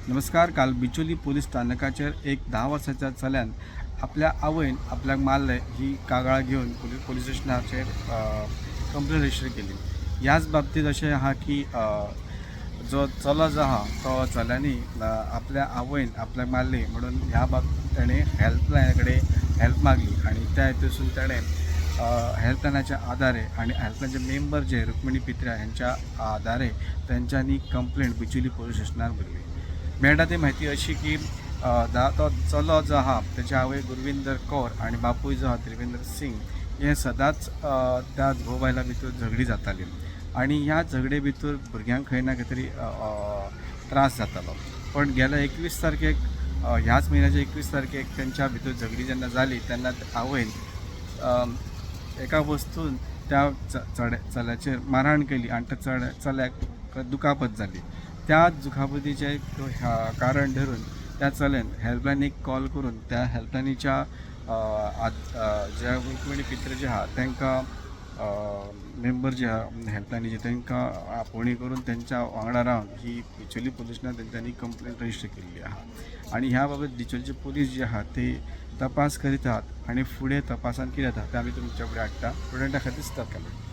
नमस्कार. काल बिचोली पोलीस स्थानकाचेर एक 10 वर्साच्या चल्यान आपल्या आवयन आपल्याक मारलें ही कागाळ घेवन पोलीस स्टेशनाचेर कंप्लेन रजिस्टर केली. ह्याच बाबतींत अशें आहा की जो चलो जो आहा तो चल्यांनी आपल्या आवयन आपल्याक मारली म्हणून ह्या बाबतींत ताणें हेल्पलायना कडेन हेल्प मागली आनी त्या हितून ताणें हेल्पलायनाच्या आदारे आनी हेल्पलायनचे मेंबर जे रुक्मिणी पित्र्या ह्यांच्या आदारे तेंच्यांनी कंप्लेंट बिचोली पोलीस स्टेशनार भरली. मेळटा ती म्हायती अशी की तो चलो जो आहा तेची आवय गुरविंदर कौर आनी बापूय जो आहा त्रिवेंद्र सिंग हे सदांच त्या घोव बायलां भितर झगडीं जातालीं आनी ह्या झगडे भितर भुरग्यांक खंय ना खंय तरी त्रास जातालो. पण गेल्या 21 तारखेक, ह्याच म्हयन्याच्या 21 तारखेक तेंच्या भितर झगडीं जेन्ना जाली तेन्ना आवयन एका वस्तून त्या चल्याचेर मारहाण केली आनी त्या चल्याक दुखापत जाली. त्या दुखापतीचें कारण धरून त्या चल्यान हेल्पलायनीक कॉल करून त्या हेल्पलायनीच्या जे रुक्मिणी पित्रे जे आहा तांकां, मेंबर जे आहा हेल्पलायनीचे, तांकां आपोवणी करून तेंच्या वांगडा रावन ही बिचोली पोलीस स्टेशनार तेंच्यांनी कंप्लेन रजिस्टर केल्ली आहा. आनी ह्या बाबत बिचोलीचे पोलीस जे आहा ते तपास करीत आहात आनी फुडें तपासान कितें जाता तें आमी तुमच्या फुडें हाडटा. स्टुडंटा खातीर सिद्धार्थ कांबळे.